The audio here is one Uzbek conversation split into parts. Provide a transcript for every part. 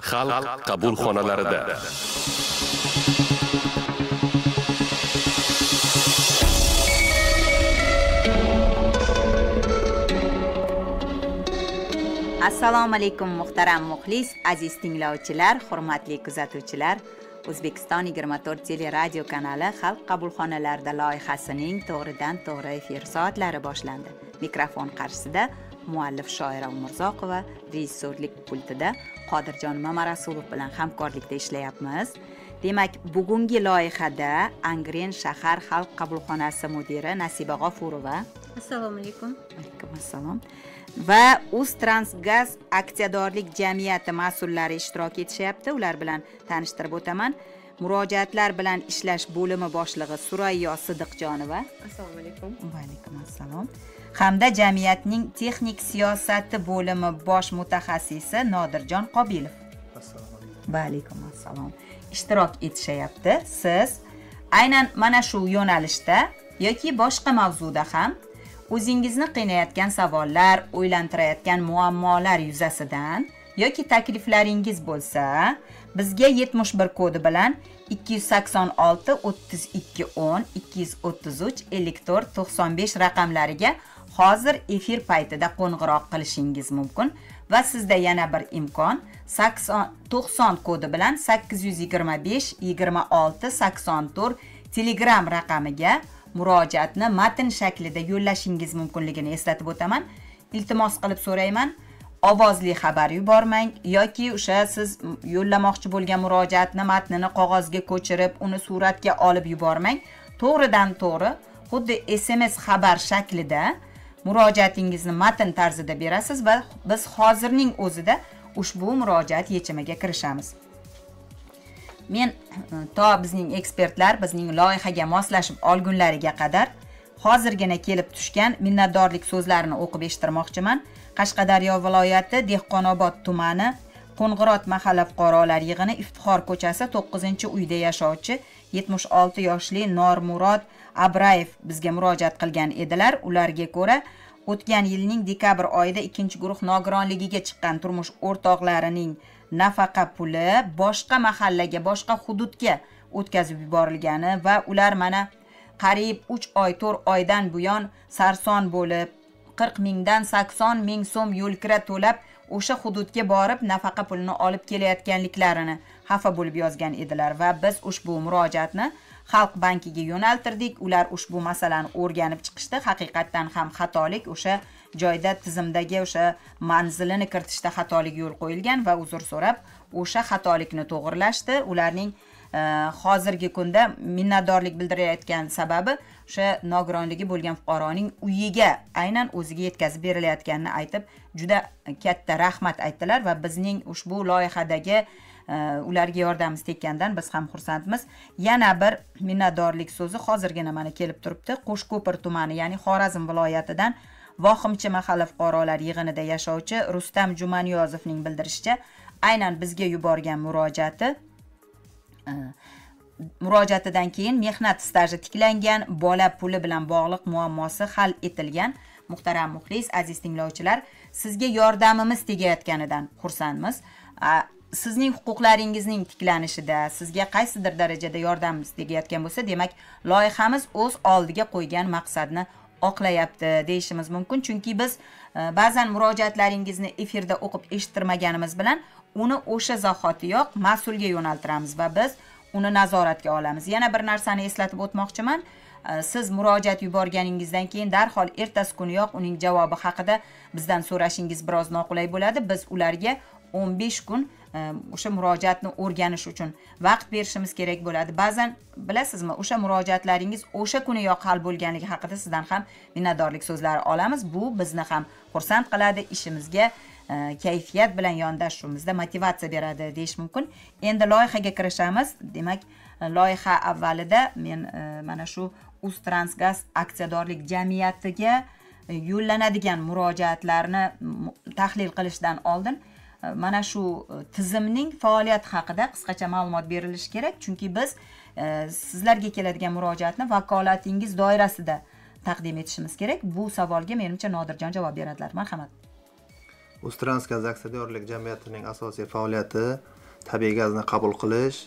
Xalq qabulxonalarida. Assalomu alaykum muhtaram muxlis, aziz tinglovchilar, hurmatli kuzatuvchilar. O'zbekiston 24 teleradio kanali Xalq qabulxonalarida loyihasining to'g'ridan to'g'ri efir soatlari boshlandi. Mikrofon qarshisida muallif Shoira Umurzoqova, rejissyorlik pultida Qodirjon Mamarasulov bilan hamkorlikda ishlayapmiz. Demak, bugungi loyihada Angren shahar Xalq qabulxonasi mudiri Nasiba G'ofurova. Assalomu alaykum. Alaykum assalom. Va Uztransgaz aksiyadorlik jamiyati mas'ullari ishtirok etishyapti. Ular bilan tanishtirib o'taman. Murojaatlar bilan ishlash bo'limi boshlig'i Surayyo Sidiqjonova. Assalomu alaykum. Va alaykum assalom. Hamda jamiyatning texnik siyosati bo'limi bosh mutaxassisi Nodirjon Qobilov. Assalomu alaykum. Va alaykum assalom. Ishtirok etishyapti. Siz aynan mana shu yo'nalishda yoki boshqa mavzuda ham o'zingizni qiynayotgan savollar, o'ylantirayotgan muammolar yuzasidan yoki takliflaringiz bo'lsa, bizga 71 kodi bilan 286 32 10 233 54 95 raqamlariga hozir efir paytida qo'ng'iroq qilishingiz mumkin va sizda yana bir imkon 90 kodi bilan 825 26 84 Telegram raqamiga murojaatni matn shaklida yo'llashingiz mumkinligini eslatib o'taman. Iltimos qilib so'rayman, ovozli xabar yubormang yoki o'sha siz yo'llamoqchi bo'lgan murojaatni matnini qog'ozga ko'chirib, uni suratga olib yubormang. To'g'ridan to'g'ri xuddi SMS xabar shaklida murojaatingizni matn tarzida berasiz va biz hozirning o'zida ushbu murojaat yechimiga kirishamiz. Men to bizning ekspertlar bizning loyihaga moslashib olgunlariga qadar hozirgina kelib tushgan minnatdorlik so'zlarini o'qib eshittirmoqchiman. Qashqadaryo viloyati Dehqonobod tumani Qo'ng'irot mahalla fuqarolar yig'ini Iftixor ko'chasi 9-uyda yashovchi 76 yoshli Normurod Abrayev bizga murojaat qilgan edilar. Ularga ko'ra, o'tgan yilning dekabr oyida 2-guruh nogironligiga chiqqan turmush o'rtoqlarining nafaqa puli boshqa mahallaga, boshqa hududga o'tkazib yuborilgani va ular mana qariyb 3 oy, 4 oydan buyon sarson bo'lib 40 mingdan 80 ming so'm yo'lkira to'lab o'sha hududga borib nafaqa pulini olib kelayotganliklarini xafa bo'lib yozgan edilar va biz ushbu murojaatni Xalq bankiga yo'naltirdik. Ular ushbu masalani o'rganib chiqishdi. Haqiqatdan ham xatolik o'sha joyda tizimdagi o'sha manzilini kiritishda xatolik yo'l qo'yilgan va uzr so'rab o'sha xatolikni to'g'rilashdi. Ularning hozirgi kunda minnatdorlik bildirayotgan sababi o'sha nogironligi bo'lgan fuqaroning uyiga aynan o'ziga yetkazib berilayotganini aytib juda katta rahmat aytdilar va bizning ushbu loyihadagi ularga yordamimiz tekkandan biz ham xursandmiz. Yana bir minnatdorlik so'zi hozirgina mana kelib turibdi. Qo'shko'pir tumani, ya'ni Xorazm viloyatidan Vohimchi mahalla fuqarolar yig'inida yashovchi Rustam Jumaniyozovning bildirishicha, aynan bizga yuborgan murojaatidan keyin mehnat staji tiklangan, bola puli bilan bog'liq muammosi hal etilgan. Muhtaram muxlis, aziz tinglovchilar, sizga yordamimiz tegayotganidan xursandmiz. Sizning huquqlaringizning tiklanishida sizga qaysidir darajada yordamimiz tegayotgan bo'lsa, demak, loyihamiz o'z oldiga qo'ygan maqsadni oqlayapti deyishimiz mumkin. Chunki biz ba'zan murojaatlaringizni efirda o'qib eshittirmaganimiz bilan uni o'sha zahotiyoq mas'ulga yo'naltiramiz va biz uni nazoratga olamiz. Yana bir narsani eslatib o'tmoqchiman. Siz murojaat yuborganingizdan keyin darhol ertasi kuniyoq uning javobi haqida bizdan so'rashingiz biroz noqulay bo'ladi. Biz ularga 15 kun o'sha murojaatni o'rganish uchun vaqt berishimiz kerak bo'ladi. Ba'zan bilasizmi, o'sha murojaatlaringiz o'sha kuniyoq hal bo'lganligi haqida sizdan ham minnatdorlik so'zlari olamiz. Bu bizni ham xursand qiladi, ishimizga kayfiyat bilan yondashishimizda motivatsiya beradi deyish mumkin. Endi loyihaga kirishamiz. Demak, loyiha avvalida men mana shu Uztransgaz aksiyadorlik jamiyatiga yo'llanadigan murojaatlarni tahlil qilishdan oldin mana shu tizimning faoliyati haqida qisqacha ma'lumot berilishi kerak, chunki biz sizlarga keladigan murojaatni vakolatingiz doirasida taqdim etishimiz kerak. Bu savolga menimcha Nodirjon javob beradilar. Marhamat. Uztransgaz aksiyadorlik jamiyatining asosiy faoliyati tabiiy gazni qabul qilish,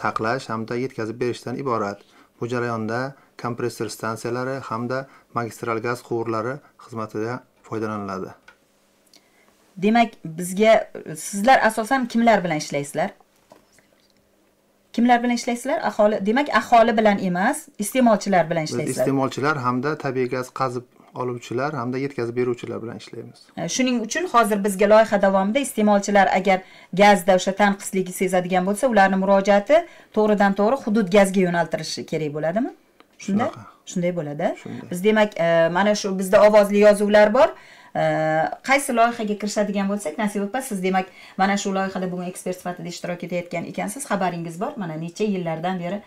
saqlash hamda yetkazib berishdan iborat. Bu jarayonda kompressor stansiyalari hamda magistral gaz quvurlari xizmatida foydalaniladi. Demak, bizga sizlar asosan kimlar bilan ishlaysizlar? Kimlar bilan ishlaysizlar? Aholi, demak, aholi bilan emas, iste'molchilar bilan ishlaysizlar. Biz iste'molchilar hamda tabiiy gaz qazib oluvchilar hamda yetkazib beruvchilar bilan ishlaymiz. Shuning uchun hozir bizga loyiha davomida iste'molchilar agar gazda o'sha tanqisligi sezadigan bo'lsa, ularning murojaati to'g'ridan to'g'ri hudud gazga yo'naltirishi kerak bo'ladimi? Shunda? Shunday bo'ladi. Biz demak, mana shu bizda ovozli yozuvlar bor. Qaysi loyihaga kirishadigan bo'lsak, Nasiba opa, siz demak mana shu loyihada bugun ekspert sifatida ishtirok etayotgan ekansiz, xabaringiz bor. Mana necha yillardan beri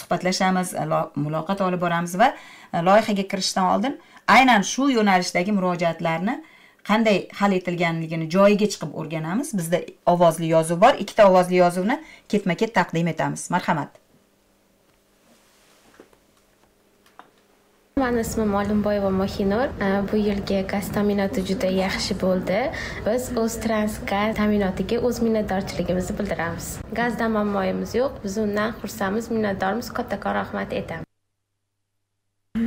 suhbatlashamiz, muloqot olib boramiz va loyihaga kirishdan oldin aynan shu yo'nalishdagi murojaatlarni qanday hal etilganligini joyiga chiqib o'rganamiz. Bizda ovozli yozuv bor. Ikkita ovozli yozuvni ketma-ket taqdim etamiz. Marhamat. Mani ismim Olimboyeva Mohinur. Bu yilgi gaz ta'minoti juda yaxshi bo'ldi. Biz O'ztransgaz ta'minotiga o'z minnatdorchiligimizni bildiramiz. Gazdan muammoimiz yo'q. Biz undan xursandmiz, minnatdormiz, kattakon rahmat aytamiz.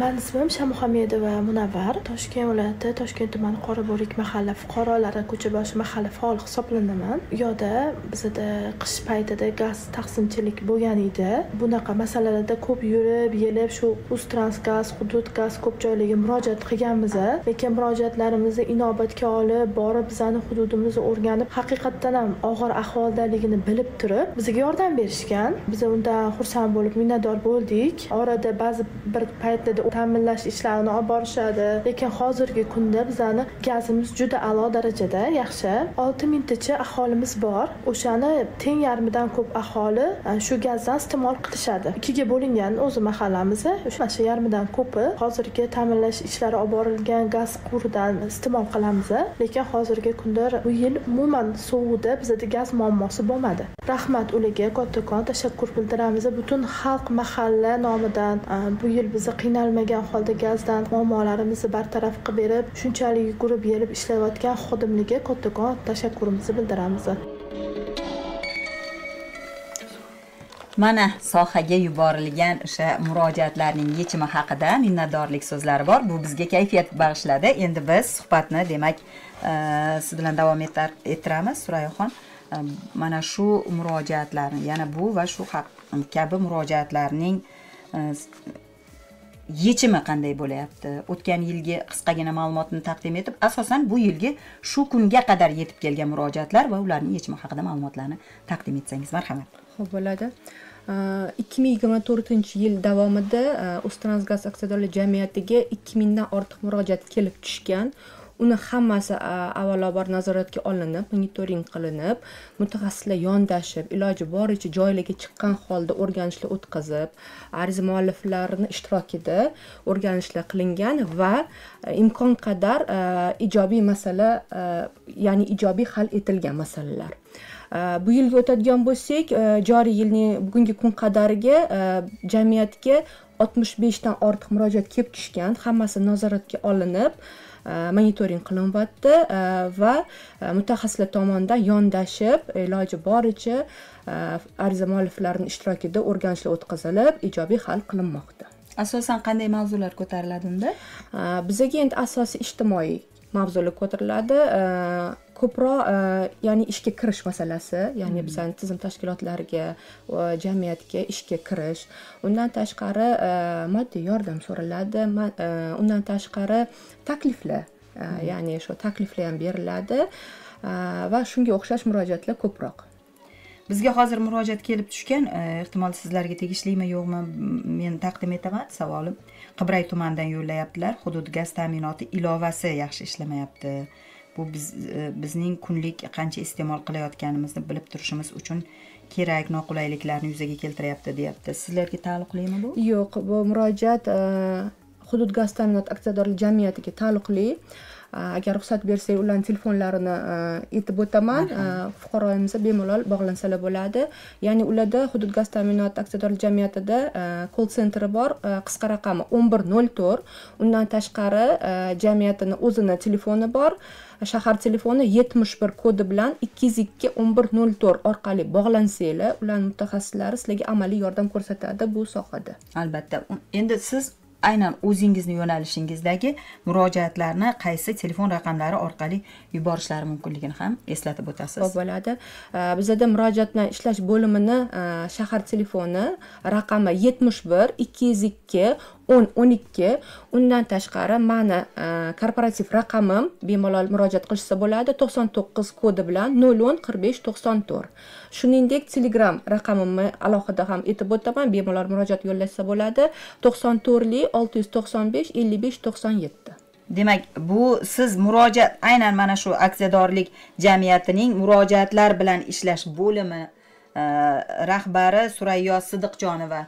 Mani ismim Shamuhamedova Munavvar. Toshkent viloyati, Toshkent tumani Qorabo'rik mahalla fuqarolari ko'chaboshi mahalla faol hisoblanaman. U yoqda bizda qish paytida gaz taqsimchilik bo'lgan edi. Bunaqa masalalarda ko'p yurib, yelib shu Uztransgaz, hudud gaz ko'p joylarga murojaat qilganmiz. Lekin murojaatlarimizni inobatga olib, borib bizani hududimizni o'rganib, haqiqatdan ham og'ir ahvoldaligini bilib turib, bizga yordam berishgan. Biz undan xursand bo'lib, minnatdor bo'ldik. Orada ba'zi bir paytlarda ta'minlash ishlarini olib borishadi. Lekin hozirgi kunda bizani gazimiz juda a'lo darajada, yaxshi. 6 mingtacha aholimiz bor. O'shani teng yarmidan ko'p aholi shu gazdan iste'mol qilishadi. Ikkiga bo'lingan o'zi mahallamiz. O'sha yarmidan ko'pi hozirgi ta'minlash ishlari olib borilgan gaz quvuridan iste'mol qilamiz. Lekin hozirgi kunda bu yil umuman sovuqda bizda gaz muammosi bo'lmadi. Rahmat ularga kattakon tashakkur bildiramiz. Butun xalq mahalla nomidan bu yil bizni qiynalmagan holda gazdan muammolarimizni bartaraf qilib berib, shunchalik yugurib yelib ishlayotgan xodimlarga kattakon tashakkurimizni bildiramiz. Mana sohaga yuborilgan o'sha murojaatlarning yechimi haqida minnatdorlik so'zlari bor. Bu bizga kayfiyat bag'ishladi. Endi biz suhbatni demak siz bilan davom ettiramiz, Surayoxon. Mana shu murojaatlarni, yana bu va shu kabi murojaatlarning yechimi qanday bo'layapti? O'tgan yilgi qisqagina ma'lumotni taqdim etib, asosan bu yilgi shu kunga qadar yetib kelgan murojaatlar va ularning yechimi haqida ma'lumotlarni taqdim etsangiz, marhamat. Xo'p, bo'ladi. 2024-yil davomida Uztransgaz aksiyadorlik jamiyatiga 2000 dan ortiq murojaat kelib tushgan. Uni hammasi avvalambor nazoratga olinib, monitoring qilinib, mutaxassislar yondashib, iloji boricha joylarga chiqqan holda o'rganishlar o'tkazib, ariza mualliflarini ishtirokida o'rganishlar qilingan va imkon qadar ijobiy masala, ya'ni ijobiy hal etilgan masalalar. Bu yilga o'tadigan bo'lsak, joriy yilning bugungi kun qadariga jamiyatga 65 dan ortiq murojaat kelib tushgan, hammasi nazoratga olinib, monitoring qilinyapti va mutaxassislar tomonidan yondashib, iloji boricha ariza mualliflarining ishtirokida o'rganishlar o'tkazilib, ijobiy hal qilinmoqda. Asosan qanday mavzular ko'tariladi unda? Bizga endi asosiy ijtimoiy mavzular ko'tariladi. Ko'proq ya'ni ishga kirish masalasi, ya'ni bizning tizim tashkilotlariga, jamiyatga ishga kirish, undan tashqari moddiy yordam so'raladi, undan tashqari takliflar, ya'ni shu takliflar ham beriladi va shunga o'xshash murojaatlar ko'proq. Bizga hozir murojaat kelib tushgan, ehtimol sizlarga tegishlimi yo'qmi, men taqdim etaman savolim. Qibray tumanidan yo'llayaptilar. Hudud gaz ta'minoti ilovasi yaxshi ishlamayapti. Bu bizning kunlik qancha iste'mol qilayotganimizni bilib turishimiz uchun kerak, noqulayliklarni yuzaga keltiryapti, deyapti. Sizlarga taalluqlimi bu? Yo'q, bu murojaat hudud gaz ta'minoti aksiyadorlik jamiyatiga taalluqli. Agar ruxsat bersak, ularning telefonlarini aytib o'taman. Fuqarolarimiz bemalol bog'lansalar bo'ladi. Ya'ni ularda hudud gaz ta'minoti aksiyadorlik jamiyatida call centeri bor, qisqa raqami 1104. Undan tashqari jamiyatning o'zini telefoni bor. Shahar telefoni 71 kodi bilan 202 11 04 orqali bog'lansanglar, ularning mutaxassislari sizlarga amaliy yordam ko'rsatadi bu sohada. Albatta. Endi siz aynan o'zingizni yo'nalishingizdagi murojaatlarni qaysi telefon raqamlari orqali yuborishlari mumkinligini ham eslatib o'tasiz. Xo'p, bo'ladi. Bizada murojaat bilan ishlash bo'limini shahar telefoni raqami 71 202 10 12. Undan tashqari meni korporativ raqamim, bemalol murojaat qilishsa bo'ladi, 99 kodi bilan 010 45 94. Shuningdek, Telegram raqamimni alohida ham aytib o'taman, bemalol murojaat yo'llashsa bo'ladi, 94 695 55 97. Demak, bu siz murojaat aynan mana shu aksiyadorlik jamiyatining murojaatlar bilan ishlash bo'limi rahbari Surayyo Sidiqjonova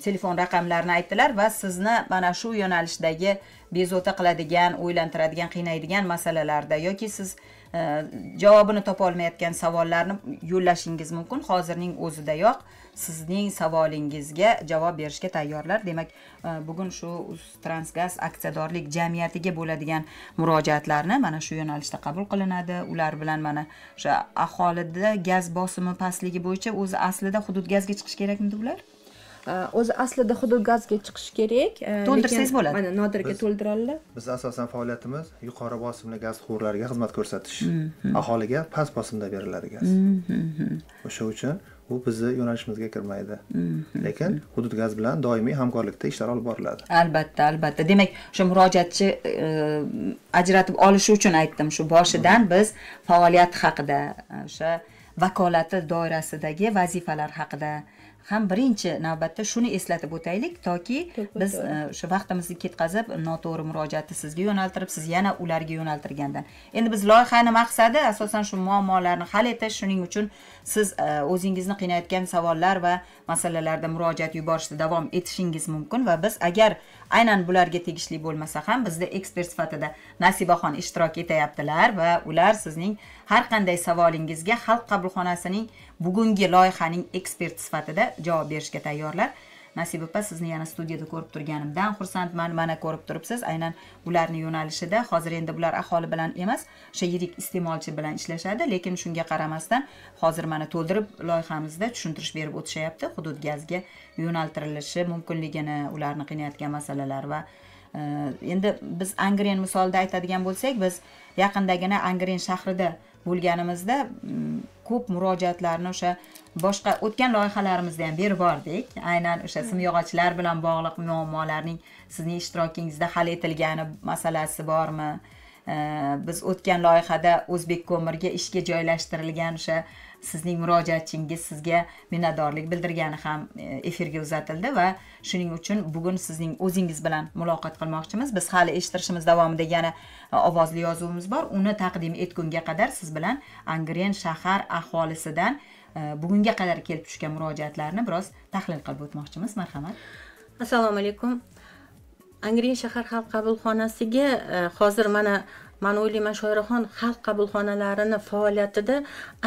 telefon raqamlarini aytdilar va sizni mana shu yo'nalishdagi bezovta qiladigan, o'ylantiradigan, qiynaydigan masalalarda yoki siz javobini topa olmayotgan savollarni yo'llashingiz mumkin. Hozirning o'zidayoq sizning savolingizga javob berishga tayyorlar. Demak, bugun shu Uztransgaz aksiyadorlik jamiyatiga bo'ladigan murojaatlarni mana shu yo'nalishda qabul qilinadi. Ular bilan mana o'sha aholida gaz bosimi pastligi bo'yicha o'zi aslida hudud gazga chiqish kerakmidi ular? O'zi aslida hudud gazga chiqish kerak. To'ldirsangiz bo'ladi. Mana Nodirga to'ldiradilar. Biz asosan faoliyatimiz yuqori bosimli gaz quvurlariga xizmat ko'rsatish. Aholiga past bosimda beriladi gaz. O'sha uchun bu bizni yo'nalishimizga kirmaydi. Lekin hudud gaz bilan doimiy hamkorlikda ishlar olib boriladi. Albatta, albatta. Demak, o'sha murojaatchi ajratib olishi uchun aytdim, shu boshidan biz faoliyat haqida, o'sha vakolati doirasidagi vazifalar haqida ham birinchi navbatda shuni eslatib o'taylik, toki biz o'sha vaqtimizni ketkazib noto'g'ri murojaatni sizga yo'naltirib, siz yana ularga yo'naltirgandan. Endi biz loyihani maqsadi asosan shu muammolarni hal etish. Shuning uchun siz o'zingizni qiynayotgan savollar va masalalarda murojaat yuborishda davom etishingiz mumkin va biz agar aynan bularga tegishli bo'lmasa ham bizda ekspert sifatida Nasibaxon ishtirok etayaptilar va ular sizning har qanday savolingizga Xalq qabulxonasining bugungi loyihaning eksperti sifatida javob berishga tayyorlar. Nasiba opa, sizni yana studiyada ko'rib turganimdan xursandman. Mana ko'rib turibsiz, aynan ularning yo'nalishida hozir endi bular aholi bilan emas, o'sha yirik iste'molchi bilan ishlashadi, lekin shunga qaramasdan hozir mana to'ldirib loyihamizda tushuntirish berib o'tishyapti, hudud gazga yo'naltirilishi mumkinligini, ularni qiynayotgan masalalar va endi biz Angren misolida aytadigan bo'lsak, biz yaqindagina Angren shahrida bo'lganimizda ko'p murojaatlarni o'sha boshqa o'tgan loyihalarimizda ham berib bordik. Aynan o'sha simyog'ochlar bilan bog'liq muammolarning sizning ishtirokingizda hal etilgani masalasi bormi? Biz o'tgan loyihada O'zbek ko'mirga ishga joylashtirilgan o'sha sizning murojaatchingiz sizga minnatdorlik bildirgani ham efirga uzatildi va shuning uchun bugun sizning o'zingiz bilan muloqot qilmoqchimiz. Biz hali eshittirishimiz davomida yana ovozli yozuvimiz bor. Uni taqdim etgunga qadar siz bilan Angren shahar aholisidan bugunga qadar kelib tushgan murojaatlarni biroz tahlil qilib o'tmoqchimiz. Marhamat. Assalomu alaykum. Angren shahar xalq qabulxonasiga hozir mana Men o'ylayman, Shoiraxon xalq qabulxonalarini faoliyatida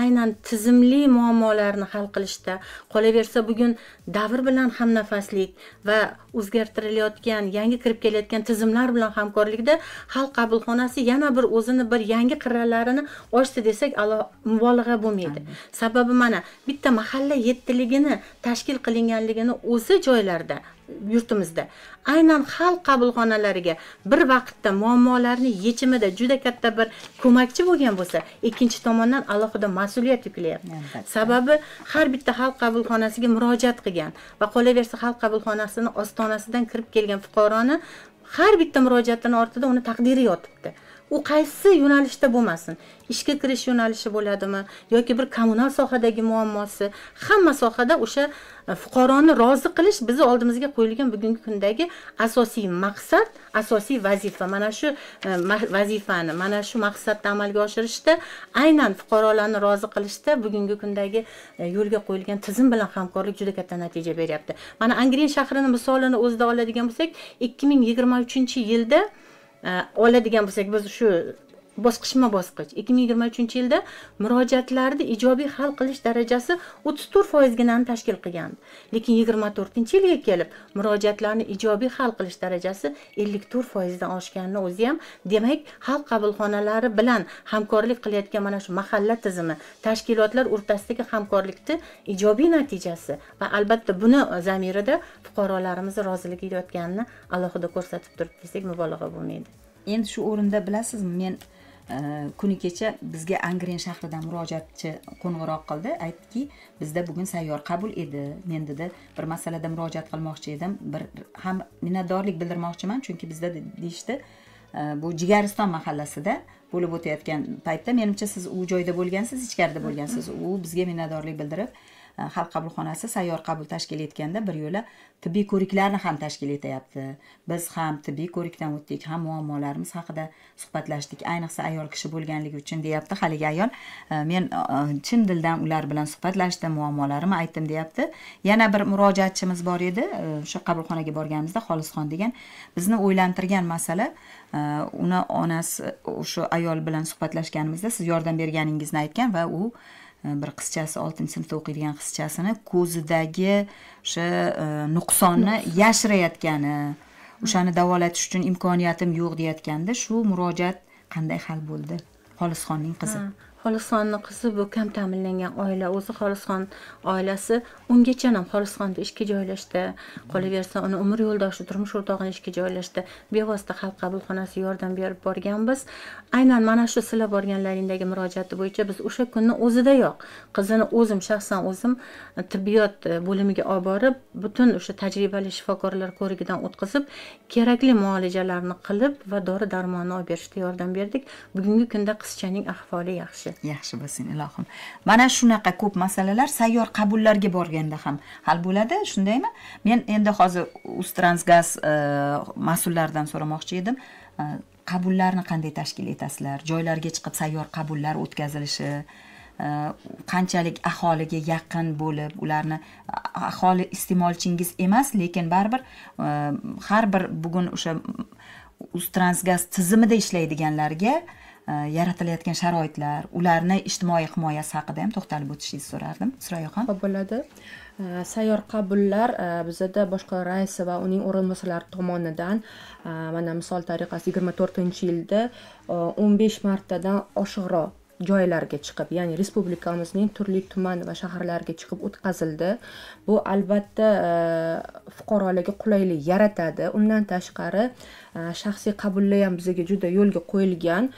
aynan tizimli muammolarni hal qilishda, qolaversa bugun davr bilan hamnafaslik va o'zgartirilayotgan, yangi kirib kelayotgan tizimlar bilan hamkorlikda xalq qabulxonasi yana bir o'zini bir yangi qirralarini ochdi desak, mubolag'a bo'lmaydi. Sababi mana bitta mahalla yettiligini tashkil qilinganligini o'zi joylarda, yurtimizda aynan xalq qabulxonalariga bir vaqtda muammolarni yechimida juda katta bir ko'makchi bo'lgan bo'lsa, ikkinchi tomondan alohida mas'uliyat yuklayapti. Sababi har bitta xalq qabulxonasiga murojaat qilgan va qolaversa xalq qabulxonasini ostonasidan kirib kelgan fuqaroni har bitta murojaatini ortida uni taqdiri yotibdi. U qaysi yo'nalishda bo'lmasin, ishga kirish yo'nalishi bo'ladimi yoki bir kommunal sohadagi muammosi, hamma sohada o'sha fuqaroni rozi qilish bizni oldimizga qo'yilgan bugungi kundagi asosiy maqsad, asosiy vazifa. Mana shu vazifani, mana shu maqsadni amalga oshirishda, aynan fuqarolarni rozi qilishda bugungi kundagi yo'lga qo'yilgan tizim bilan hamkorlik juda katta natija beryapti. Mana Angren shahrini misolini o'zida oladigan bo'lsak, 2023-yilda oladigan bo'lsak, biz shu bosqichma-bosqich 2023-yilda murojaatlarni ijobiy hal qilish darajasi 34% tashkil qilgandi. Lekin 24-yilga kelib murojaatlarni ijobiy hal qilish darajasi 54% dan oshganini o'zi ham, demak, xalq qabulxonalari bilan hamkorlik qilayotgan mana shu mahalla tizimi, tashkilotlar o'rtasidagi hamkorlikni ijobiy natijasi va albatta buni zamirida fuqarolarimiz roziligi yotganini alohida ko'rsatib turibdi desak mubolag'a bo'lmaydi. Endi shu o'rinda bilasizmi, men kuni kecha bizga Angren shahridan murojaatchi qo'ng'iroq qildi. Aytdiki, bizda bugun sayyor qabul edi. Men dedi, bir masalada murojaat qilmoqchi edim. Bir ham minnatdorlik bildirmoqchiman, chunki bizda deyishdi, bu Jigariston mahallasida bo'lib o'tayotgan paytda, menimcha siz u joyda bo'lgansiz, ichkarida bo'lgansiz. U bizga minnatdorlik bildirib, xalq qabulxonasi sayyor qabul tashkil etganda bir yo'la tibbiy ko'riklarni ham tashkil etyapti. Biz ham tibbiy ko'rikdan o'tdik, ham muammolarimiz haqida suhbatlashdik. Ayniqsa ayol kishi bo'lganligi uchun deyapti haligi ayol. Men chin dildan ular bilan suhbatlashdim, muammolarimni aytdim deyapti. Yana bir murojaatchimiz bor edi. O'sha qabulxonaga borganimizda Xolisxon degan bizni o'ylantirgan masala, uni onasi o'sha ayol bilan suhbatlashganimizda siz yordam berganingizni aytgan va u bir qizchasi, 6-sinfda o'qiydigan qizchasini ko'zidagi o'sha nuqsonni yashirayotgani, o'shani davolatish uchun imkoniyatim yo'q deyotganda, shu murojaat qanday hal bo'ldi? Xolisxonning qizi. Xolisxonning qizi bu kam ta'minlangan oila, o'zi Xolisxon oilasi ungacha ham Xolisxonda ishga joylashdi, qolaversa uni umr yo'ldoshi, turmush o'rtog'ini ishga joylashdi. Bevosita xalq qabulxonasi yordam berib borganmiz. Aynan mana shu sizlar borganlaringdagi murojaati bo'yicha biz o'sha kunni o'zidayoq qizini o'zim shaxsan o'zim tibbiyot bo'limiga olib borib, butun o'sha tajribali shifokorlar ko'rigidan o'tkazib, kerakli muolajalarni qilib va dori darmonni olib berishda yordam berdik. Bugungi kunda qizchaning ahvoli yaxshi. Yaxshi bo'lsin ilohim. Mana shunaqa ko'p masalalar sayyor qabullarga borganda ham hal bo'ladi, shundaymi? Men endi hozir Uztransgaz mas'ullaridan so'ramoqchi edim. Qabullarni qanday tashkil etasizlar? Joylarga chiqib sayyor qabullar o'tkazilishi qanchalik aholiga yaqin bo'lib, ularni aholi iste'molchingiz emas, lekin baribir har bir bugun o'sha Uztransgaz tizimida ishlaydiganlarga yaratilayotgan sharoitlar, ularni ijtimoiy himoyasi haqida ham to'xtalib o'tishingizni so'rardim. Surayyoxon. Xo'p bo'ladi. Sayyor qabullar bizada boshqarma raisi va uning o'rinbosarlari tomonidan mana misol tariqasida 24-yilda 15 martadan oshiqroq joylarga chiqib, ya'ni respublikamizning turli tuman va shaharlariga chiqib o'tkazildi. Bu albatta fuqarolarga qulaylik yaratadi. Undan tashqari shaxsiy qabullar ham bizga juda yo'lga qo'yilgan.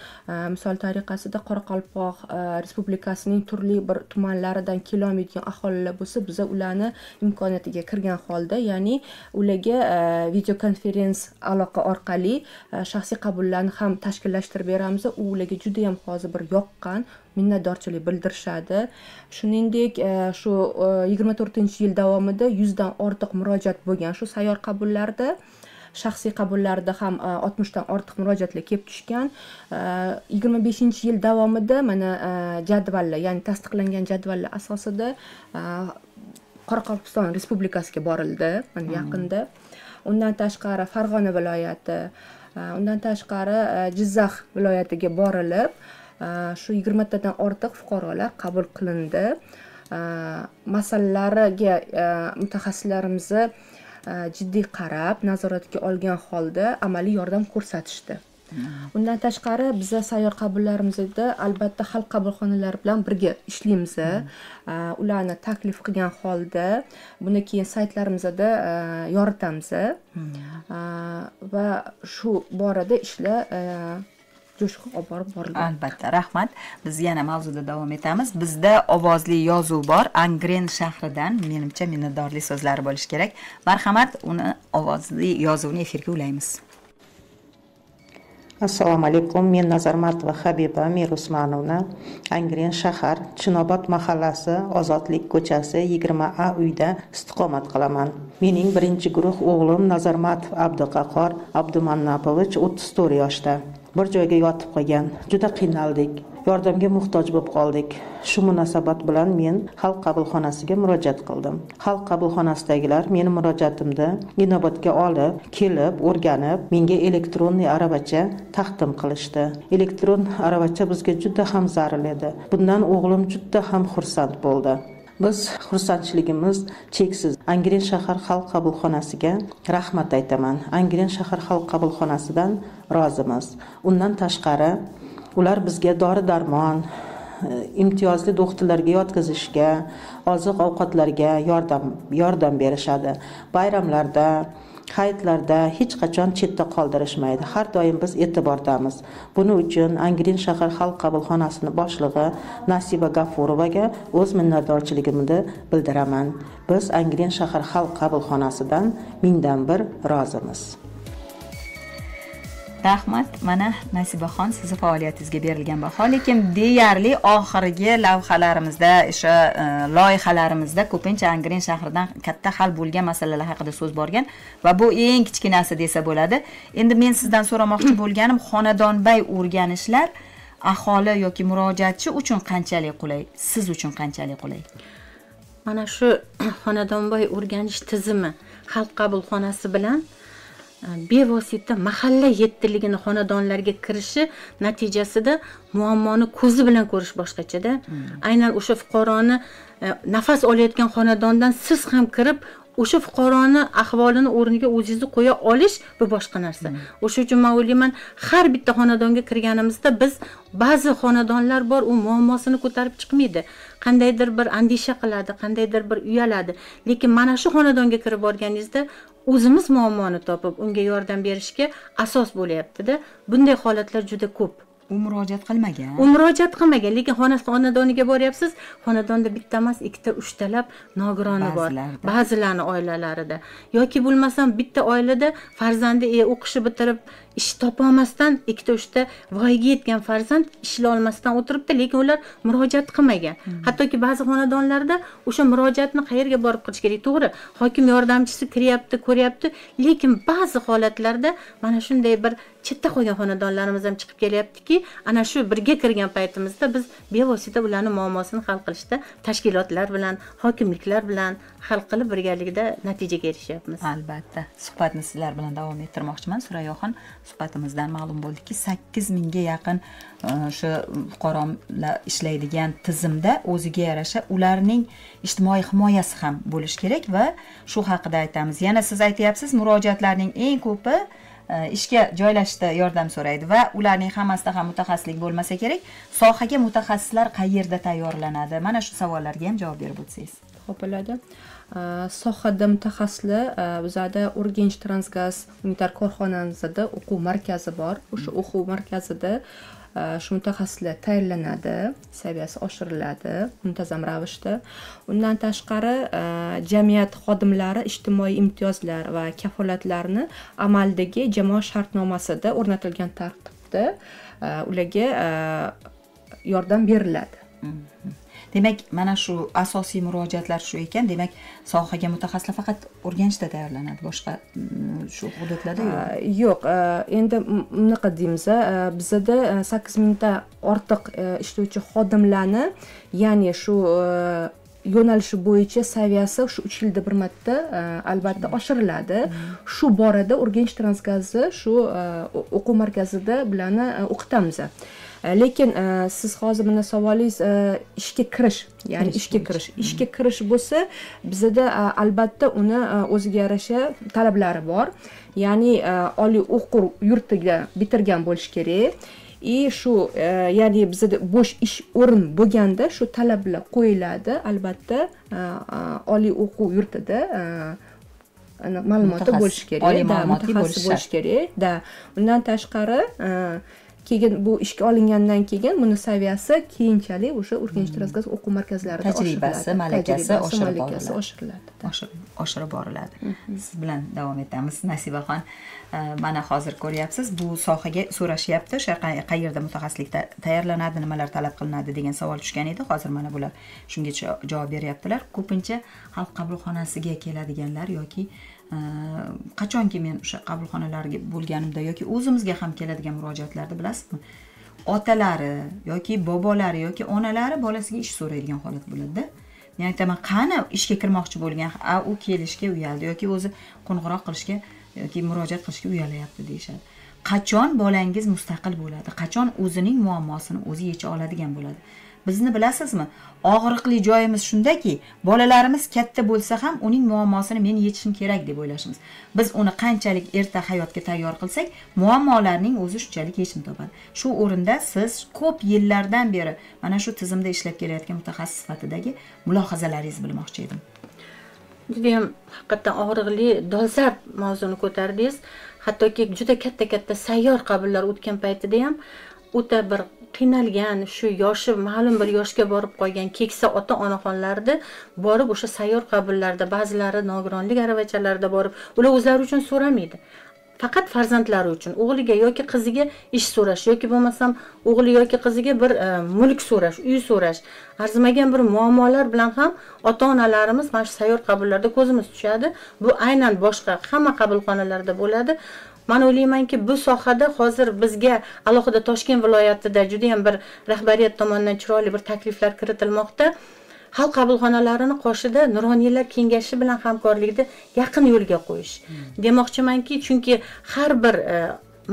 Misol tariqasida Qoraqalpoq Respublikasining turli bir tumanlaridan kelolmaydigan aholilar bo'lsa, biz ularni imkoniyatiga kirgan holda, ya'ni ularga videokonferens aloqa orqali shaxsiy qabullarni ham tashkillashtirib beramiz. U ularga juda ham hozir bir yoqqan, minnatdorchilik bildirishadi. Shuningdek, shu 24-yil davomida 100 dan ortiq murojaat bo'lgan shu sayyor qabullarda. Shaxsiy qabullarda ham 60 dan ortiq murojaatlar kelib tushgan. 25-yil davomida mana jadvallar, ya'ni tasdiqlangan jadvallar asosida Qoraqalpog'iston Respublikasiga borildi mana yaqinda. Undan tashqari Farg'ona viloyati, undan tashqari Jizzax viloyatiga borilib, shu 20 tadan ortiq fuqarolar qabul qilindi. Masalalariga mutaxassislarimiz jiddiy qarab, nazoratga olgan holda amaliy yordam ko'rsatishdi. Undan tashqari biza sayyor qabullarimizda albatta xalq qabulxonalari bilan birga ishlaymiz. Ularni taklif qilgan holda buni keyin saytlarimizda yoritamiz. Va shu borada ishlar jo'shqin olib borib boriladi. Albatta, rahmat. Biz yana mavzuda davom etamiz. Bizda ovozli yozuv bor. Angren shahridan, menimcha, minnatdorlik so'zlari bo'lishi kerak. Marhamat, uni ovozli yozuvni efirga ulaymiz. Assalomu alaykum. Men Nazarmatova Habiba Mirusmanovna, Angren shahar, Chinobod mahallasi, Ozodlik ko'chasi 20A uyda istiqomat qilaman. Mening birinchi guruh o'g'lim Nazarmatov Abduqahhor Abdumannapovich 34 yoshda. Bir joyga yotib qolgan. Juda qiynaldik. Yordamga muhtoj bo'lib qoldik. Shu munosabat bilan men xalq qabulxonasiga murojaat qildim. Xalq qabulxonasidagilar meni murojaatimni inobatga olib, kelib, o'rganib, menga elektronniy aravacha taqdim qilishdi. Elektron aravacha bizga juda ham zarur edi. Bundan o'g'lim juda ham xursand bo'ldi. Biz xursandchiligimiz cheksiz. Angren shahar xalq qabulxonasiga rahmat aytaman. Angren shahar xalq qabulxonasidan rozimiz. Undan tashqari ular bizga dori-darmon, imtiyozli doktorlarga yotqizishga, oziq-ovqatlarga yordam berishadi. Bayramlarda, hayitlarda hech qachon chetda qoldirishmaydi. Har doim biz e'tibordamiz. Buning uchun Angren shahar xalq qabulxonasining boshlig'i Nasiba Gafurovaga o'z minnatdorchiligimni bildiraman. Biz Angren shahar xalq qabulxonasidan 1000dan 1 rozimiz. Rahmat. Mana Nasibaxon, sizni faoliyatingizga berilgan baho, lekin deyarli oxirgi lavhalarimizda, o'sha loyihalarimizda ko'pincha Angren shahridan katta hal bo'lgan masalalar haqida so'z borgan va bu eng kichkinasi desa bo'ladi. Endi men sizdan so'ramoqchi bo'lganim, xonadonbay o'rganishlar aholi yoki murojaatchi uchun qanchalik qulay, siz uchun qanchalik qulay? Mana shu xonadonbay o'rganish tizimi xalq qabulxonasi bilan bevosita mahalla yettiligini xonadonlarga kirishi natijasida muammoni ko'zi bilan ko'rish boshqachada. Aynan o'sha fuqaroni nafas olayotgan xonadondan siz ham kirib, o'sha fuqaroni ahvolini o'rniga o'zingizni qo'ya olish bu boshqa narsa. O'sha uchun men o'ylayman, har bitta xonadonga kirganimizda biz ba'zi xonadonlar bor, u muammosini ko'tarib chiqmaydi. Qandaydir bir andisha qiladi, qandaydir bir uyaladi. Lekin mana shu xonadonga kirib borganingizda o'zimiz muammoni topib, unga yordam berishga asos bo'lyapti-da. Bunday holatlar juda ko'p. U murojaat qilmagan. U murojaat qilmagan, lekin xonadoniga boryapsiz, xonadonda bitta emas, ikkita, uchtalab nogironi bor. Ba'zilarning oilalarida yoki bo'lmasam bitta oilada farzandi o'qishni bitirib ish topa olmasdan, ikkita, uchta voyaga yetgan farzand ishlay olmasdan o'tiribdi, lekin ular murojaat qilmagan. Hattoki ba'zi xonadonlarda o'sha murojaatni qayerga borib qilish kerak? To'g'ri, hokim yordamchisi kiryapti, ko'ryapti, lekin ba'zi holatlarda mana shunday bir chetda qolgan xonadonlarimiz ham chiqib kelyaptiki, ana shu birga kirgan paytimizda biz bevosita ularning muammosini hal qilishda tashkilotlar bilan, hokimliklar bilan hal qilib birgalikda natijaga erishyapmiz. Albatta, suhbatni sizlar bilan davom ettirmoqchiman. Surayyoxon, suhbatimizdan ma'lum bo'ldiki, 8000 ga yaqin o'sha fuqarolar ishlaydigan tizimda o'ziga yarasha ularning ijtimoiy himoyasi ham bo'lishi kerak va shu haqida aytamiz. Yana siz aytyapsiz, murojaatlarning eng ko'pi ishga joylashishda yordam so'raydi va ularning hammasida ham mutaxassislik bo'lmasa kerak. Sohaga mutaxassislar qayerda tayyorlanadi? Mana shu savollarga ham javob berib o'tsangiz. Xo'p, bo'ladi. Sohada mutaxassislar bizada Urganch Transgaz unitar korxonamizda o'quv markazi bor. O'sha o'quv markazida shu mutaxassislar tayyorlanadi, saviyasi oshiriladi muntazam ravishda. Undan tashqari jamiyat xodimlari ijtimoiy imtiyozlar va kafolatlarni amaldagi jamoa shartnomasida o'rnatilgan tartibda ularga yordam beriladi. Demak, mana shu asosiy murojaatlar shu ekan. Demak, sohaga mutaxassislar faqat Urganchda tayyorlanadi, boshqa shu hududlarda yo'q. Yo'q, endi bunaqa deymiz, bizada 8000 ta ortiq ishlovchi xodimlarni, ya'ni shu yo'nalishi bo'yicha saviyasi shu 3 yilda bir marta albatta oshiriladi. Shu borada Urganch Transgazi shu o'quv markazida bularni o'qitamiz. Lekin siz hozir mana savolingiz ishga kirish, ya'ni ishga kirish bo'lsa, bizada albatta uni o'ziga yarasha talablari bor. Ya'ni oliy o'quv yurtiga bitirgan bo'lish kerak. Shu ya'ni bizada bo'sh ish o'rin bo'lganda shu talablar qo'yiladi. Albatta oliy o'quv yurtida ma'lumoti bo'lishi kerak, mutaxassis bo'lishi kerak. Da, undan tashqari keyin bu ishga olingandan keyin buni saviyasi keyinchalik o'sha Urganch Transgaz o'quv markazlarida tajribasi, malakasi oshirib boriladi. Siz bilan davom etamiz, Nasibaxon. Mana hozir ko'ryapsiz, bu sohaga so'rashyapti, o'sha qayerda mutaxassislik tayyorlanadi, nimalar talab qilinadi degan savol tushgan edi. Hozir mana bular shunga javob beryaptilar. Ko'pincha xalq qabulxonasiga keladiganlar yoki Qachonki men o'sha qabulxonalarga bo'lganimda yoki o'zimizga ham keladigan murojaatlarda, bilasizmi, otalari yoki bobolari yoki onalari bolasiga ish so'raydigan holat bo'ladi-da. Men aytaman, qani ishga kirmoqchi bo'lgan, a u kelishga uyaldi yoki o'zi qo'ng'iroq qilishga yoki murojaat qilishga uyalayapti deyishadi. Qachon bolangiz mustaqil bo'ladi? Qachon o'zining muammosini o'zi yecha oladigan bo'ladi? Bizni bilasizmi, og'riqli joyimiz shundaki, bolalarimiz katta bo'lsa ham uning muammosini men yechishim kerak deb o'ylashimiz. Biz uni qanchalik erta hayotga tayyor qilsak, muammolarning o'zi shunchalik yechim topadi. Shu o'rinda siz ko'p yillardan beri mana shu tizimda ishlab kelayotgan mutaxassis sifatidagi mulohazalaringizni bilmoqchi edim. Juda ham haqiqatan og'riqli, dolzarb mavzuni ko'tardingiz. Hattoki juda katta-katta sayyor qabullar o'tgan paytida ham o'ta bir qiynalgan, shu yoshi ma'lum bir yoshga borib qolgan keksa ota-onaxonlarni borib o'sha sayyor qabullarda, ba'zilari nogironlik aravachalarida borib, ular o'zlari uchun so'ramaydi. Faqat farzandlari uchun, o'g'liga yoki qiziga ish so'rash yoki bo'lmasam o'g'li yoki qiziga bir mulk so'rash, uy so'rash, arzimagan bir muammolar bilan ham ota-onalarimiz mana shu sayyor qabullarda ko'zimiz tushadi. Bu aynan boshqa hamma qabulxonalarda bo'ladi. Men o'ylaymanki, bu sohada hozir bizga alohida Toshkent viloyatida juda ham bir rahbariyat tomonidan chiroyli bir takliflar kiritilmoqda. Xalq qabulxonalarini qoshida nuroniylar kengashi bilan hamkorlikda yaqin yo'lga qo'yish. Demoqchimanki, chunki har bir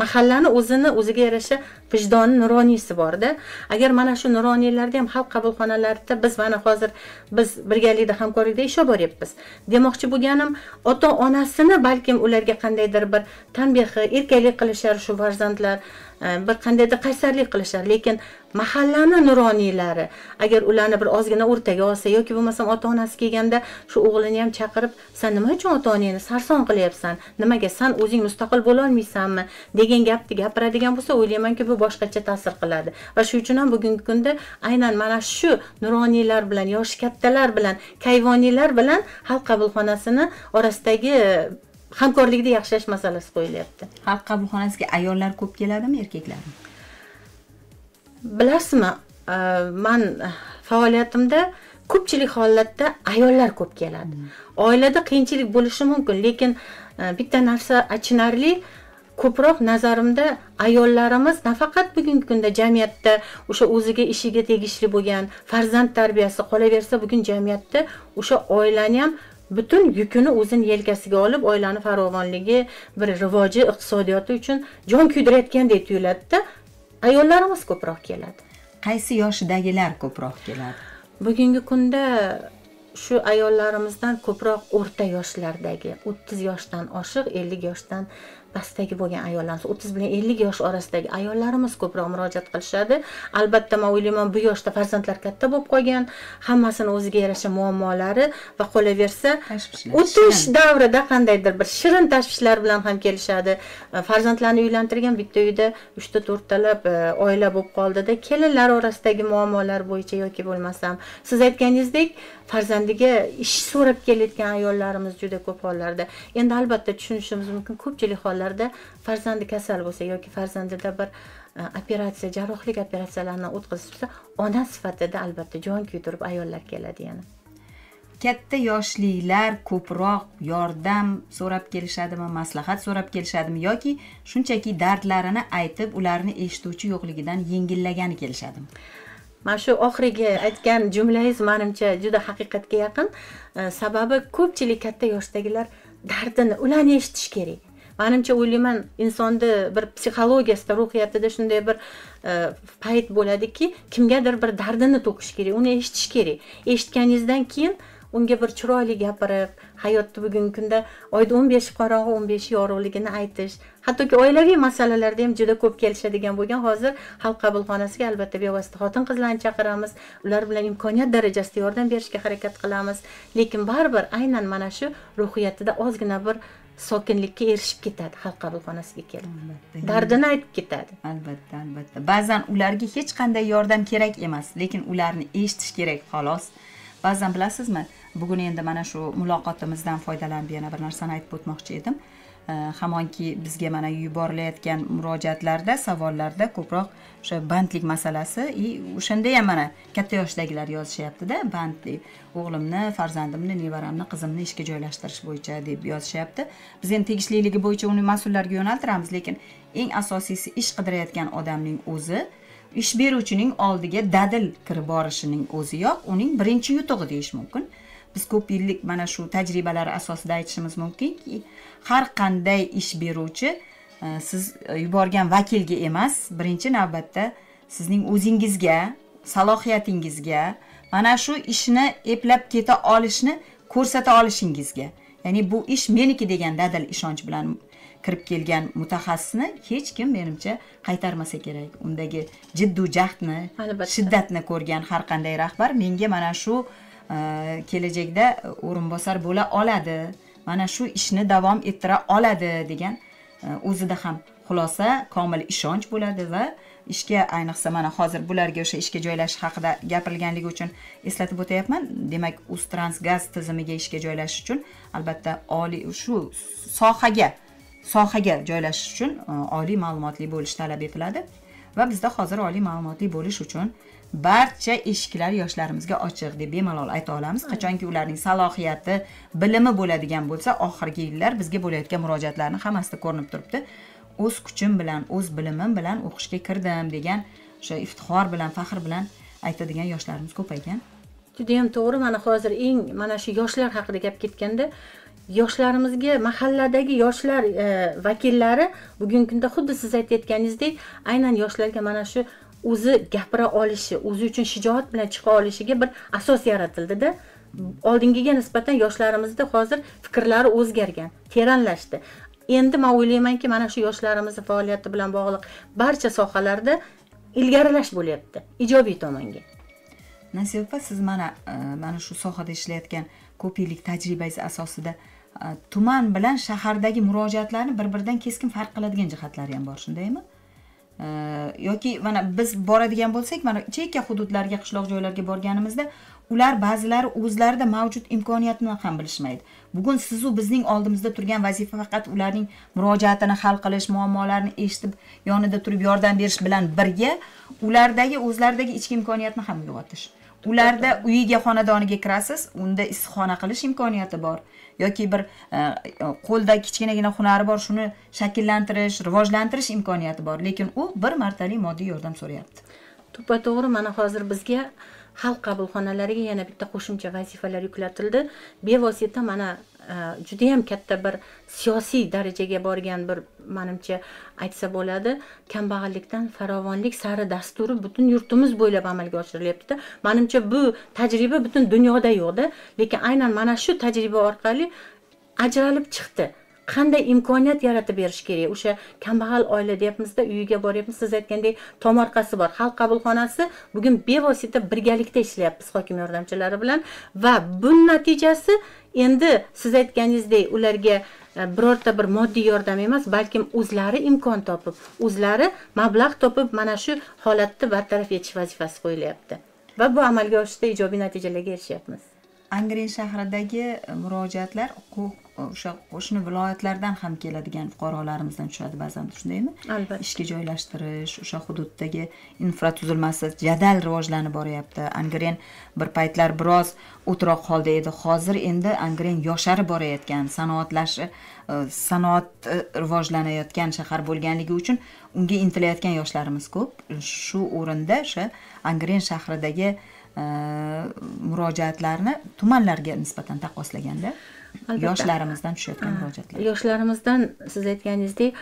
mahallani o'zini o'ziga yarasha vijdoni nuroniysi borda. Agar mana shu nuroniylarda ham xalq qabulxonalarida biz mana hozir biz birgalikda hamkorlikda ish olib boryapmiz. Demoqchi bo'lganim, ota-onasini balkim ularga qandaydir bir tanbeh, erkaklik qilishar shu farzandlar, bir qandaydir qaysarlik qilishar, lekin mahallani nuroniylari agar ularni bir ozgina o'rtaga olsa yoki bo'lmasam ota-onasi kelganda shu o'g'lini ham chaqirib, sen nima uchun ota-onangni sarson qilyapsan? Nimaga sen o'zing mustaqil bo'la olmaysanmi? Degan gapni gapiradigan bo'lsa, o'ylaymanki, bu boshqacha ta'sir qiladi. Va shu uchun ham bugungi kunda aynan mana shu nuroniylar bilan, yoshi kattalar bilan, kayvoniylar bilan xalq qabulxonasini orasidagi hamkorlikni yaxshilash masalasi qo'yilyapti. Xalq qabulxonasiga ayollar ko'p keladimi, erkaklarmi? Bilasizmi, men faoliyatimda ko'pchilik holatda ayollar ko'p keladi. Oilada qiyinchilik bo'lishi mumkin, lekin bitta narsa achinarli, ko'proq nazarimda ayollarimiz nafaqat bugungi kunda jamiyatda o'sha o'ziga ishiga tegishli bo'lgan farzand tarbiyasi qolaversa, bugun jamiyatda o'sha oilani ham butun yukini o'zini yelkasiga olib, oilani farovonligi, bir rivoji, iqtisodiyoti uchun jon kuydirayotgandek tuyuladi-da. Ayollarimiz ko'proq keladi. Qaysi yoshdagilar ko'proq keladi? Bugungi kunda shu ayollarimizdan ko'proq o'rta yoshlardagi, 30 yoshdan oshiq, 50 yoshdan pastdagi bo'lgan ayollarimiz, 30 bilan 50 yosh orasidagi ayollarimiz ko'proq murojaat qilishadi. Albatta, men o'ylayman, bu yoshda farzandlar katta bo'lib qolgan, hammasini o'ziga yarasha muammolari va qolaversa, o'tish davrida qandaydir bir shirin tashvishlar bilan ham kelishadi. Farzandlarni uylantirgan bitta uyda 3 ta 4 talab oila bo'lib qoldida, kelinlar orasidagi muammolar bo'yicha yoki bo'lmasam, siz aytganingizdek, farzandiga ish so'rab kelayotgan ayollarimiz juda ko'p hollarda. Endi albatta tushunishimiz mumkin, ko'pchilik hollarda farzandi kasal bo'lsa yoki farzandida bir operatsiya, jarrohlik operatsiyalarini o'tkazsa, ona sifatida albatta jon kuydirib ayollar keladi yana. Katta yoshlilar ko'proq yordam so'rab kelishadimi, maslahat so'rab kelishadimi yoki shunchaki dardlarini aytib, ularni eshituvchi yo'qligidan yengillagani kelishadimi? Mana shu oxirgi aytgan jumlangiz menimcha juda haqiqatga yaqin. Sababi ko'pchilik katta yoshdagilar dardini ularni eshitish kerak. Menimcha o'ylayman, insonda bir psixologiyasida, ruhiyatida shunday bir payt bo'ladiki, kimgadir bir dardini to'kish kerak, uni eshitish kerak. Eshitganingizdan keyin unga bir chiroyli gapirib, hayotda bugungi kunda oyda 15 qorong'i, 15 yorug'ligini aytish, hattoki oilaviy masalalarda ham juda ko'p kelishadigan bo'lgan hozir xalq qabulxonasiga albatta bevosita xotin-qizlarni chaqiramiz, ular bilan imkoniyat darajasida yordam berishga harakat qilamiz, lekin baribir aynan mana shu ruhiyatida ozgina bir sokinlikka erishib ketadi xalq qabulxonasiga kelib. Dardini aytib ketadi. Albatta, albatta. Ba'zan ularga hech qanday yordam kerak emas, lekin ularni eshitish kerak xolos. Ba'zan bilasizmi, bugun endi mana shu muloqotimizdan foydalanib yana bir narsani aytib o'tmoqchi edim. Hamonki bizga mana yuborilayotgan murojaatlarda, savollarda ko'proq o'sha bandlik masalasi, o'shanda ham mana katta yoshdagilar yozishyapti-da, bandlik, o'g'limni, farzandimni, nevaramni, qizimni ishga joylashtirish bo'yicha deb yozishyapti. Biz endi tegishliligi bo'yicha uni mas'ullarga yo'naltiramiz, lekin eng asosiysi ish qidirayotgan odamning o'zi ish beruvchining oldiga dadil kirib borishining o'ziyoq uning birinchi yutug'i deyish mumkin. Biz ko'p yillik mana shu tajribalar asosida aytishimiz mumkinki, har qanday ish beruvchi siz yuborgan vakilga emas, birinchi navbatda sizning o'zingizga, salohiyatingizga, mana shu ishni eplab keta olishni ko'rsata olishingizga, ya'ni bu ish meniki degan dadil ishonch bilan kirib kelgan mutaxassisni hech kim menimcha qaytarmasa kerak. Undagi jiddu jahdni, shiddatni ko'rgan har qanday rahbar menga mana shu kelajakda o'rinbosar bo'la oladi, mana shu ishni davom ettira oladi degan o'zida ham xulosa, komil ishonch bo'ladi va ishga, ayniqsa mana hozir bularga o'sha ishga joylashish haqida gapirilganligi uchun eslatib o'tayapman. Demak, Uztransgaz tizimiga ishga joylashish uchun albatta oliy shu sohaga joylashish uchun oliy ma'lumotli bo'lish talab etiladi va bizda hozir oliy ma'lumotli bo'lish uchun barcha eshiklar yoshlarimizga ochiq deb bemalol ayta olamiz. Qachonki ularning salohiyati, bilimi bo'ladigan bo'lsa, oxirgi yillar bizga bo'layotgan murojaatlarning hammasida ko'rinib turibdi. O'z kuchim bilan, o'z bilimim bilan o'qishga kirdim degan o'sha iftixor bilan, faxr bilan aytadigan yoshlarimiz ko'paygan. Juda ham to'g'ri. Mana hozir eng mana shu yoshlar haqida gap ketganda, yoshlarimizga mahalladagi yoshlar vakillari bugungi kunda xuddi siz aytayotganingizdek, aynan yoshlarga mana shu o'zi gapira olishi, o'zi uchun shijoat bilan chiqa olishiga bir asos yaratildi-da. Oldingiga nisbatan yoshlarimizda hozir fikrlari o'zgargan, teranlashdi. Endi men o'ylaymanki, mana shu yoshlarimizning faoliyati bilan bog'liq barcha sohalarda ilgarilash bo'lyapti, ijobiy tomonga. Nasiba opa, siz mana shu sohada ishlayotgan ko'p yillik tajribangiz asosida tuman bilan shahardagi murojaatlarni bir-biridan keskin farq qiladigan jihatlari ham bor, shundaymi? Yoki mana biz boradigan bo'lsak, mana chekka hududlarga, qishloq joylarga borganimizda ular ba'zilari o'zlarida mavjud imkoniyatni ham bilishmaydi. Bugun siz u bizning oldimizda turgan vazifa faqat ularning murojaatini hal qilish, muammolarini eshitib, yonida turib yordam berish bilan birga ulardagi o'zlaridagi ichki imkoniyatni ham uyg'otish. Ularda uyiga, xonadoniga kirasiz, unda issiqxona qilish imkoniyati bor yoki bir qo'lda kichkinagina hunari bor, shuni shakllantirish, rivojlantirish imkoniyati bor, lekin u bir martalik moddiy yordam so'rayapti. To'ppa-to'g'ri. Mana hozir bizga xalq qabulxonalariga yana bitta qo'shimcha vazifalar yuklatildi. Bevosita mana juda ham katta bir siyosiy darajaga borgan bir, menimcha aytsa bo'ladi, kambag'allikdan farovonlik sari dasturi butun yurtimiz bo'ylab amalga oshirilyapti. Menimcha bu tajriba butun dunyoda yo'qda, lekin aynan mana shu tajriba orqali ajralib chiqdi. Qanday imkoniyat yaratib berish kerak? O'sha kambag'al oila deyapmizda, uyiga boryapmiz, siz aytgandek tomorqasi bor. Xalq qabulxonasi bugun bevosita birgalikda ishlayapmiz hokim yordamchilari bilan va buning natijasi endi siz aytganingizdek ularga birorta bir moddiy yordam emas, balkim o'zlari imkon topib, o'zlari mablag' topib mana shu holatni bartaraf etish vazifasi qo'yilyapti. Va bu amalga oshishda ijobiy natijalarga erishyapmiz. Angren shahridagi murojaatlar o'sha qo'shni viloyatlardan ham keladigan fuqarolarimizdan tushadi ba'zan, shundaymi? Albatta. Ishga joylashtirish, o'sha hududdagi infratuzilmasi jadal rivojlanib boryapti. Angren bir paytlar biroz o'troq holda edi. Hozir endi Angren yosharib borayotgan, sanoat rivojlanayotgan shahar bo'lganligi uchun unga intilayotgan yoshlarimiz ko'p. Shu o'rinda o'sha Angren shahridagi murojaatlarni tumanlarga nisbatan taqqoslaganda yoshlarimizdan tushayotgan murojaatlar. Yoshlarimizdan siz aytganingizdek,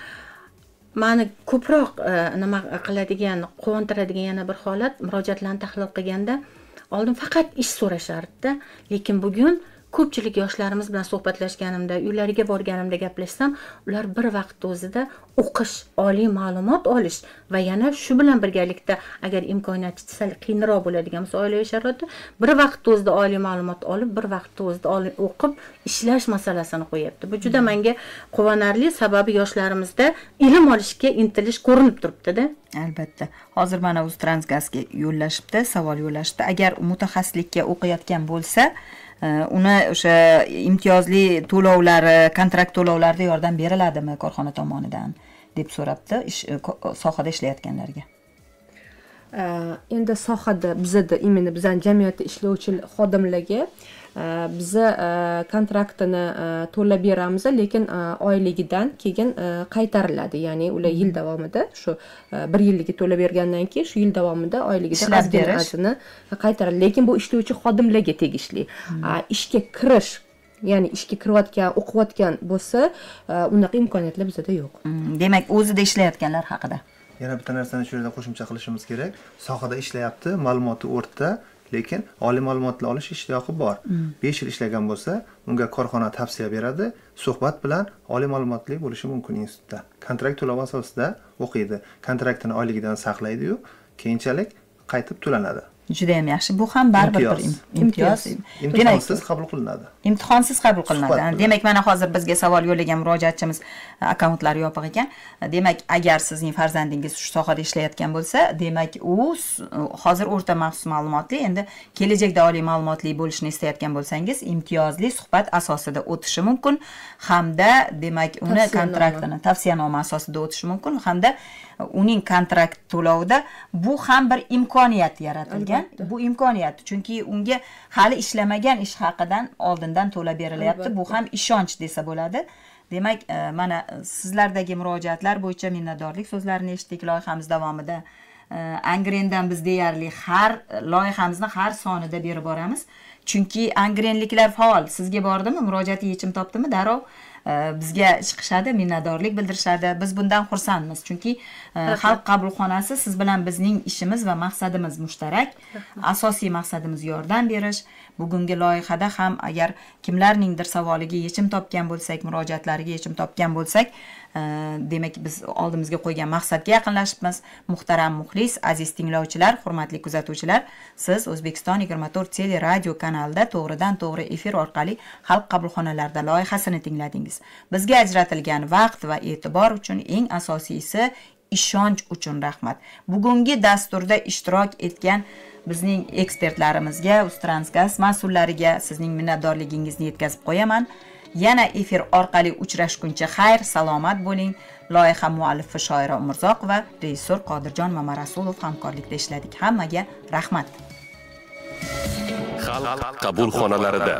meni ko'proq nima qiladigan, quvontiradigan yana bir holat, murojaatlarni tahlil qilganda oldin faqat ish so'rashardi, lekin bugun ko'pchilik yoshlarimiz bilan suhbatlashganimda, uylariga borganimda gaplashsam, ular bir vaqt o'zida o'qish, oliy ma'lumot olish va yana shu bilan birgalikda agar imkoniyat sal qiyinroq bo'ladigan bo'lsa oilaviy sharoitda bir vaqt o'zida oliy ma'lumot olib, bir vaqt o'zida o'qib ishlash masalasini qo'yapti. Bu juda menga quvonarli, sababi yoshlarimizda ilm olishga intilish ko'rinib turibdi-da. Albatta. Hozir mana Uztransgazga yo'llashibdi, savol yo'llashibdi. Agar mutaxassislikka o'qiyotgan bo'lsa, Uni o'sha imtiyozli to'lovlari, kontrakt to'lovlarida yordam beriladimi korxona tomonidan deb so'rabdi sohada ishlayotganlarga. Endi sohada bizada imенно bizning jamiyatda ishlovchi xodimlarga biza kontraktini to'lab beramiz, lekin oyligidan keyin qaytariladi. Ya'ni ular yil davomida shu bir yillik to'lab bergandan keyin shu yil davomida oyligidan ozgina qaytariladi. Lekin bu ishlovchi xodimlarga tegishli. Ishga kirish, ya'ni ishga kirayotgan, o'qiyotgan bo'lsa, unaqa imkoniyatlar bizada yo'q. Demak, o'zida ishlayotganlar haqida. Yana bitta narsani shu yerda qo'shimcha qilishimiz kerak. Sohada ishlayapti, ma'lumoti o'rta, lekin oliy ma'lumotli olish ishtiyoqi bor. 5 yil ishlagan bo'lsa, unga korxona tavsiya beradi, suhbat bilan oliy ma'lumotli bo'lishi mumkin institutda. Kontrakt to'lovi asosida o'qiydi. Kontraktini oyligidan saqlaydi-yu, keyinchalik qaytib to'lanadi. Juda ham yaxshi. Bu ham baribir bir imtiyoz. Imtihonsiz qabul qilinadi. Imtihonsiz qabul qilinadi. Demak, mana hozir bizga savol yo'llagan murojaatchimiz akkauntlari yopiq ekan. Demak, agar sizning farzandingiz shu sohada ishlayotgan bo'lsa, demak, u hozir o'rta maxsus ma'lumotli, endi kelajakda oliy ma'lumotli bo'lishni istayotgan bo'lsangiz, imtiyozli suhbat asosida o'tishi mumkin hamda demak, uni kontraktini tavsiyanoma asosida o'tishi mumkin hamda uning kontrakt to'lovida bu ham bir imkoniyat yaratilgan. Bu imkoniyat, chunki unga hali ishlamagan ish haqidan oldindan to'lab berilyapti. Bu ham ishonch desa bo'ladi. Demak, mana sizlardagi murojaatlar bo'yicha minnatdorlik so'zlarini eshitdik loyihamiz davomida. Angrendan biz deyarli har loyihamizni har sonida berib boramiz. Chunki angrenliklar faol. Sizga bordimi, murojaati yechim topdimi, darrov bizga chiqishadi, minnatdorlik bildirishadi. Biz bundan xursandmiz, chunki xalq qabulxonasi siz bilan bizning ishimiz va maqsadimiz mushtarak. Asosiy maqsadimiz yordam berish. Bugungi loyihada ham agar kimlarningdir savoliga yechim topgan bo'lsak, murojaatlariga yechim topgan bo'lsak, demak biz oldimizga qo'ygan maqsadga yaqinlashibmiz. Muhtaram muxlis, aziz tinglovchilar, hurmatli kuzatuvchilar, siz O'zbekiston 24 teleradio kanalida to'g'ridan to'g'ri efir orqali xalq qabulxonalarida loyihasini tingladingiz. Bizga ajratilgan vaqt va e'tibor uchun, eng asosiysi ishonch uchun rahmat. Bugungi dasturda ishtirok etgan bizning ekspertlarimizga, Uztransgaz mas'ullariga sizning minnatdorligingizni yetkazib qo'yaman. Yana efir orqali uchrashguncha xayr, salomat bo'ling. Loyiha muallifi Shoira Umurzoqova, rejissor Qodirjon Mamarasulov hamkorlikda ishladik. Hammaga rahmat. Xalq qabulxonalarida.